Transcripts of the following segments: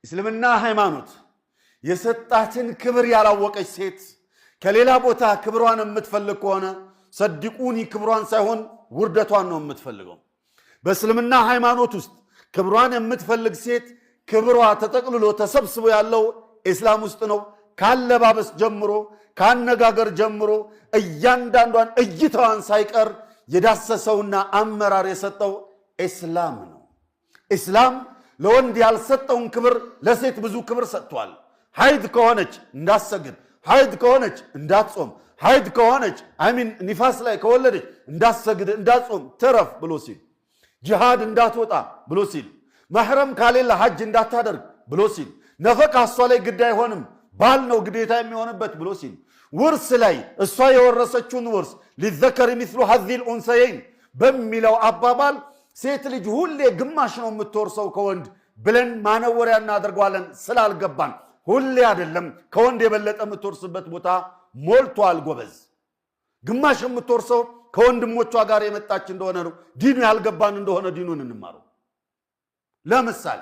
እስልምና ሃይማኖት የሰጣትን ክብር ያላወቀች ሴት ከሌላ ቦታ ክብሯን የምትፈልግ ከሆነ صدقوني ክብሯን ሳይሆን ውርደቷን ነው የምትፈልገው። በእስልምና ሃይማኖት ውስጥ ክብሯን የምትፈልግ ሴት ክብሯ ተጠቅልሎ ተሰብስቦ ያለው ኢስላም ውስጥ ነው። ካለባበስ ጀምሮ ካነጋገር ጀምሮ እያንዳንዷን እይታዋን ሳይቀር የዳሰሰውና አመራር የሰጠው ኢስላም ነው። ኢስላም ለወንድ ያልሰጠውን ክብር ለሴት ብዙ ክብር ሰጥቷል። ሀይድ ከሆነች እንዳትሰግድ፣ ሀይድ ከሆነች እንዳትጾም፣ ሀይድ ከሆነች I mean ኒፋስ ላይ ከወለደች እንዳትሰግድ፣ እንዳትጾም ትረፍ ብሎ ሲል፣ ጂሃድ እንዳትወጣ ብሎ ሲል፣ መሕረም ካሌለ ሐጅ እንዳታደርግ ብሎ ሲል፣ ነፈቃ እሷ ላይ ግድ አይሆንም ባል ነው ግዴታ የሚሆንበት ብሎ ሲል፣ ውርስ ላይ እሷ የወረሰችውን ውርስ للذكر مثل حظ الأنثيين በሚለው አባባል ሴት ልጅ ሁሌ ግማሽ ነው የምትወርሰው ከወንድ ብለን ማነወሪያ እናደርገዋለን ስላልገባን። ሁሌ አይደለም፣ ከወንድ የበለጠ የምትወርስበት ቦታ ሞልቷል ጎበዝ። ግማሽ የምትወርሰው ከወንድሞቿ ጋር የመጣች እንደሆነ ነው። ዲኑ ያልገባን እንደሆነ ዲኑን እንማረው። ለምሳሌ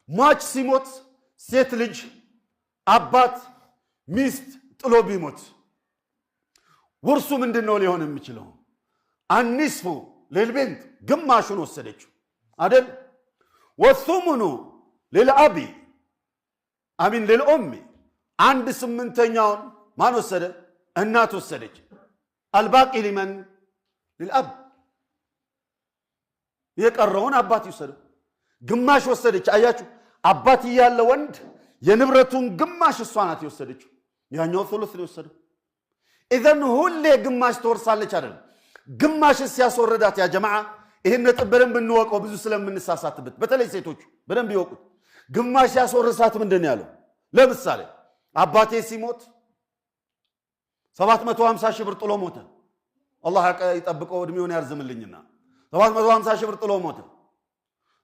ሟች ሲሞት ሴት ልጅ አባት ሚስት ጥሎ ቢሞት ውርሱ ምንድን ነው ሊሆን የሚችለው? النصف للبنت ግማሹን ወሰደችው አደል? والثمن للأب I mean للأم አንድ ስምንተኛውን ማን ወሰደ? እናት ወሰደች። الباقي لمن؟ للأب የቀረውን አባት ይውሰደው። ግማሽ ወሰደች። አያችሁ፣ አባት እያለ ወንድ የንብረቱን ግማሽ እሷ ናት የወሰደችው። ያኛው ሱሉስ ነው የወሰደው። إذن ሁሌ ግማሽ ትወርሳለች አይደለም። ግማሽ ሲያስወርዳት يا جماعة ይህን ነጥብ በደንብ እንወቀው፣ ብዙ ስለምንሳሳትበት፣ በተለይ ሴቶቹ በደንብ ይወቁት። ግማሽ ሲያስወርሳት ምንድን ነው ያለው? ለምሳሌ አባቴ ሲሞት 750 ሺህ ብር ጥሎ ሞተ። አላህ ይጠብቀው እድሜውን ያርዝምልኝና 750 ሺህ ብር ጥሎ ሞተ።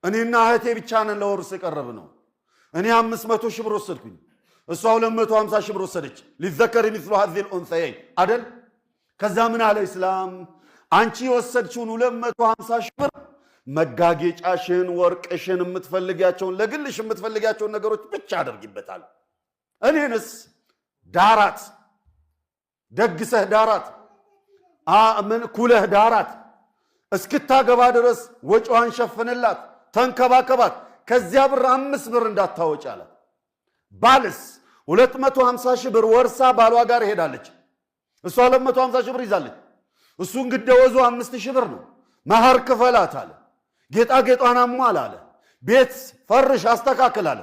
እኔና እህቴ ብቻ ነን ለውርስ የቀረብነው። እኔ 500 ሺህ ብር ወሰድኩኝ፣ እሷ 250 ሺህ ብር ወሰደች። للذكر مثل حظ الأنثيين አደል? ከዛ ምን አለ ኢስላም? አንቺ የወሰድሽውን 250 ሺህ ብር መጋጌጫሽን፣ ወርቅሽን፣ የምትፈልጊያቸውን ለግልሽ የምትፈልጊያቸውን ነገሮች ብቻ አድርጊበታል። እኔንስ ዳራት፣ ደግሰህ ዳራት፣ ምን ኩለህ ዳራት፣ እስክታገባ ድረስ ወጪዋን ሸፍንላት፣ ተንከባከባት፣ ከዚያ ብር 5 ብር እንዳታወጭ አላት። ባልስ 250 ሺህ ብር ወርሳ ባሏ ጋር ሄዳለች። እሷ 250 ሺህ ብር ይዛለች። እሱ እንግዲህ ደወዙ 5,000 ብር ነው። መህር ክፈላት አለ። ጌጣጌጧን አሟል አለ። ቤት ፈርሽ አስተካክል አለ።